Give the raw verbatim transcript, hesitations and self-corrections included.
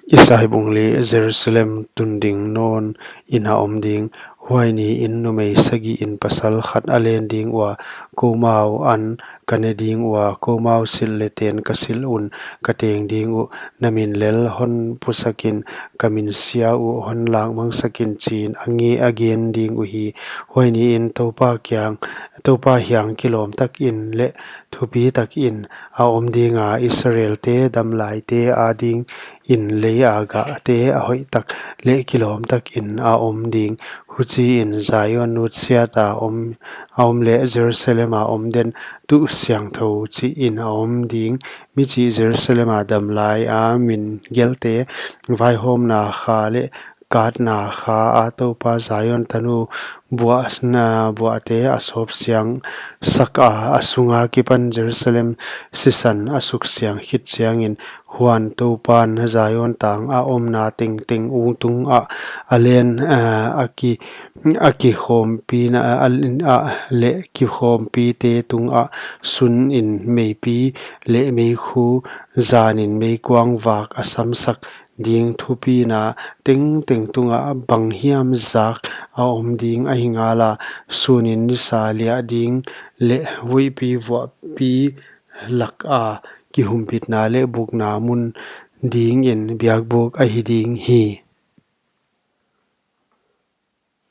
Isai bung li. Jerusalem tun ding nawn in a om ding. Huai ni in numei sagih in pasal khat a len ding ua, koumau an ka ne ding ua, koumau silh leh ten ka silh un ka teng ding uh, na min lel hon pusak in, ka min sia uh hon lakmang sak in, chiin a nge a gen ding uhi. Huai ni in Toupa kiang, Toupa hiang kilawm tak in leh thupi tak in a om ding a, Israelte damlaite a ding in lei a gahte a hoih tak leh kilawm tak in a om ding. Huchiin Zion nutsiat a om, a om leh Jerusalem a om den tuh siangthou chih in a om ding. Mi chih Jerusalem a damlai a min gelhte, vaihawmna kha leh katna kha a Toupa Zion tanu buahna buahte a sawp siang sak a, a sung akipan Jerusalem sisan a suk siang khit chiangin, huan Toupan Zion tang a omna tengteng tung ah a len, a, a ki, a kikhawmpina, a, a, leh kikhawmpite tung ah sun in meipi leh meikhu, zan in meikuang vak a samsak ding. Thupina tengteng tungah banghiam zak a om ding ahi ngala, sun in nisa liah ding leh vuihpi vuahpi lak a kihumpitna leh bukna mun ding in biakbuk ahi ding hi.